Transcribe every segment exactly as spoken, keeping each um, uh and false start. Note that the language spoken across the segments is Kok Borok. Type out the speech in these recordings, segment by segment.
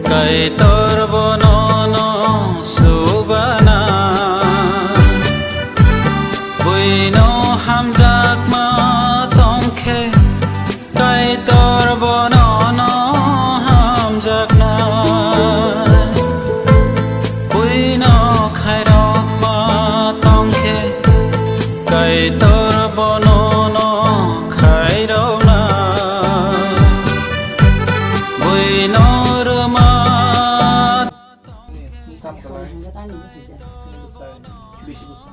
Kaitor bono no subana, buino hamjakma tongkhe, Kaitor bono no hamjakna, buino khairokma tongkhe, Kaitor bono no khairokna, buino rwma. Bisi bosor.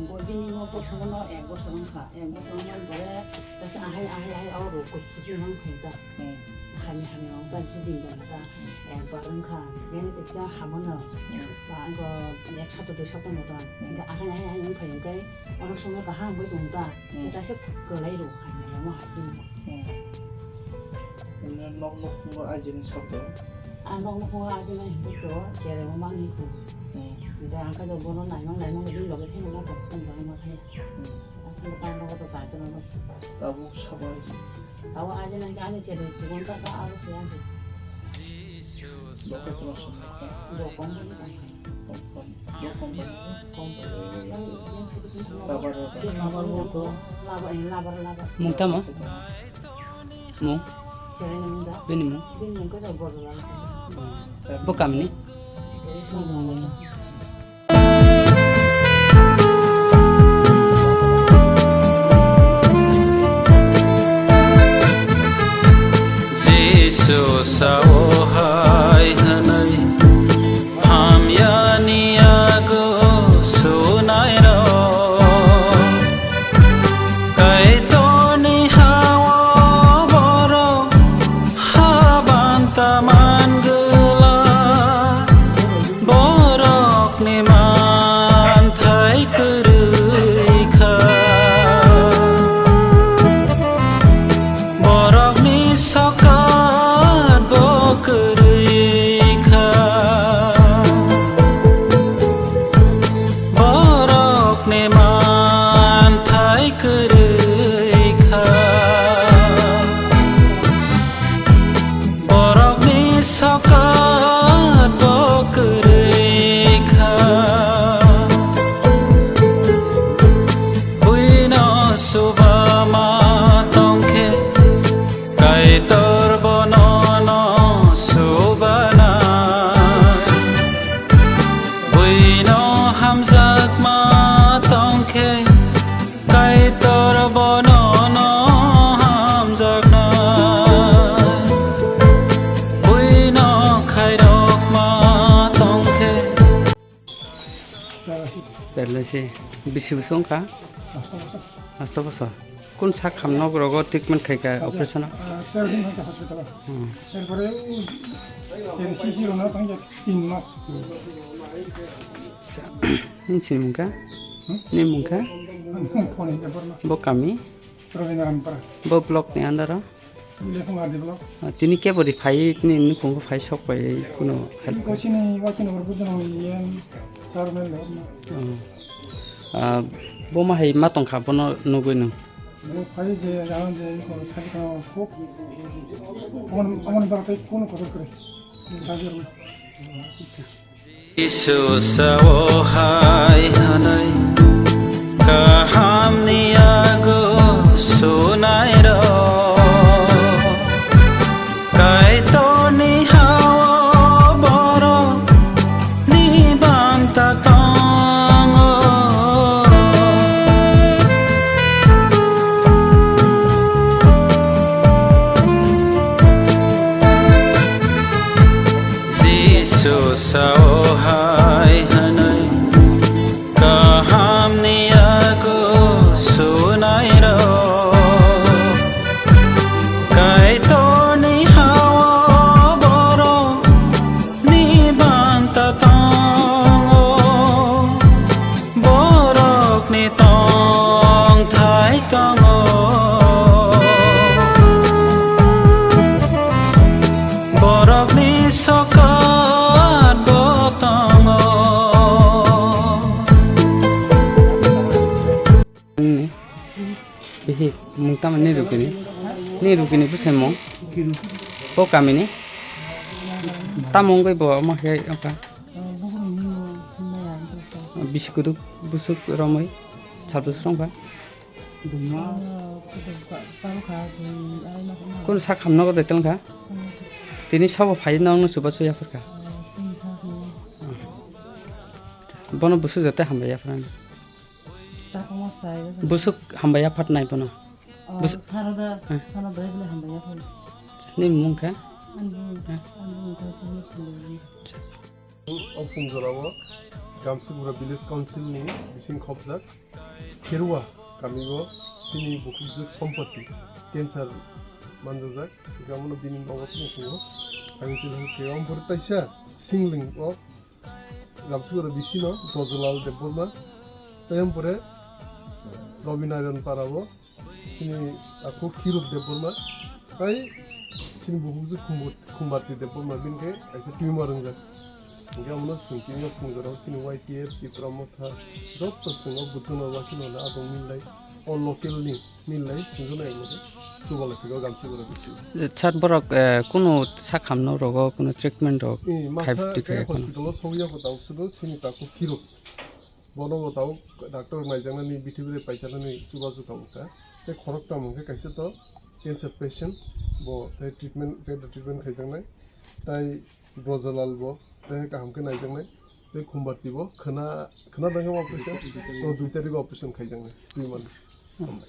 Bo bini no prothom no ek bosor wngkha, ek bosor wngmani pore kaisa ahai, ahai, ahai, o rok kuchuk no wngkha ta. Hmm. Hamya, hamya wng ta, jiding dong ta. Hmm. Ekbar wngkha, bini teksa hamono. Hmm. Ba angko ek sapta, dui sapta moto. Hmm. Hingke ahai, ahai, ahai wngphai hingke, ono somo kaham wngwi tong ta. Hmm. Kaisa kwlai rw hamya, omo hai wngkha. Hmm. Nok, nok, nok, ajini sabdo. Ang nok nukhungo ajina hinwi to, cheremo mangni kho. Hmm. Hingke ang khe bono naimang naimang bini loge kheno ma tong, tong jagwi ma thaya. Hmm. Aswk tang nogo to chai chana no. Tabuk sabo aji. Tabuk ajina hingke ani chere chikon ta sa aro se aji. Bo khe chwla song kha. Bo kom bini tong kha. Kom, kom. Bo kom bini. Kom bini. Yang, yang satu sini. Labar, labar. Labar, labar. Labar, eh, labar, labar. Mung tamo? Mung? Bini mung? Bo kamini? Jisu sao hai hwnwi, hamyani yago sunairok. Kaitorni ha-o borok ha banta man gwla, borokni manthai kwrwi kha. Borokni sokat bo kwrwi kha. Borokni manthai kwrwi kha. Borokni sokat bo kwrwi kha. Buino subama tongkhe, Kaitor bono no subana. Buino hamjakma tongkhe, Kaitor bono no hamjakna. Buino khairokma tongkhe. Paralysis. Bisi bosong kha? Asto bosor. Asto bosor. Kun sak hamno rogo treatment khai kha operation? Ah, tero din hospital. Hmm. Erpore o R C C rona tang jak tin mas. Hmm. Acha. Nini mung kha? Hmm? Nini mung kha? Phone in Borma. Bo kami? Robindrampara. Bo block ni under o? Lephung R D block. Ah, tini kebo ri phai, tini nukhungo phai sok pai, kuno help. Wasini, wasini hor bujo nang yen chairman le. Hmm. Ah, bo ma hai ma tong kha, bono nugui nung. Bo phai je, jalan je, ko sari ko ko. Amon, amon bar tai kuno kotor kore. Ye sajar. Acha. Jisu sao hai hwnwi kahamni yago sunairok, Kaitorni ha-o borokni banta tongo. Jisu sao hai hwnwi kahamni yago sunairok, Kaitorni ha-o borokni banta tongo. Borokni tongthai tongo. Borokni sokat bo tongo. Nini? Bihi, mung tamo ni rukini? Ni rukini bwsai mung? Kiru. Bo kamini? Tamo wngwi bo omo khe wngkha? Bisi kudu busuk romwi sal busuk wngkha. Kono sak hamno ko daitel wngkha. Tini sabo phai nokno chubachu yaphar kha. Bono busuk jate hambai yaphar ani. Busuk hambai yaphat nai bono. Bus- Sarada, Hmm. Sarada bele hambai yaphar. Ni mung kha? Ani mung, ani mung kha sumno sumno. O phungjorao Gamsibura Village Council ni bising khopjak Kherua kamio chini bukhukjwk Sompati cancer manjajak, hingke amono bini nogo tongphuru. Ang chini hwn khe ompore taisa singling o Gamsibura bisino Brojolal Debbarma, tei ompore Robinaran Parao chini akhu Khiruk Debbarma, tei chini bukhukjwk Khumbu-, Khumbarti Debbarma bini khe kaisa tumor wngjak. Hingke amono chwng tini o phungjorao chini Y T F, Tipra Motha, joto chwng o buchukno wakhino hwnwi abo milai, o local ni milai chwngno eklogo chubalai phego Gamsibura bisi. Sir, borok, eh, kunu sak hamno rogo kunu treatment rok Eh, masa khai twi khe khai kheno. Hospital o sogwi yago tabuk sudu chini takhuk Khiruk. Bono bo tabuk doctor naijaknani bithi bwrwi paijaknani chubachu tabuk kha. Tei khoroktham hwnkhe kaisa to cancer patient, bo tei treatment, tei treatment khaijaknai. Tei Brojolal bo tei kaham khe naijaknai. Tei Khumbarti bo khwna, khwna dangkhe operation, o dui tarikh operation khaijaknai. Twi mani. Hambai.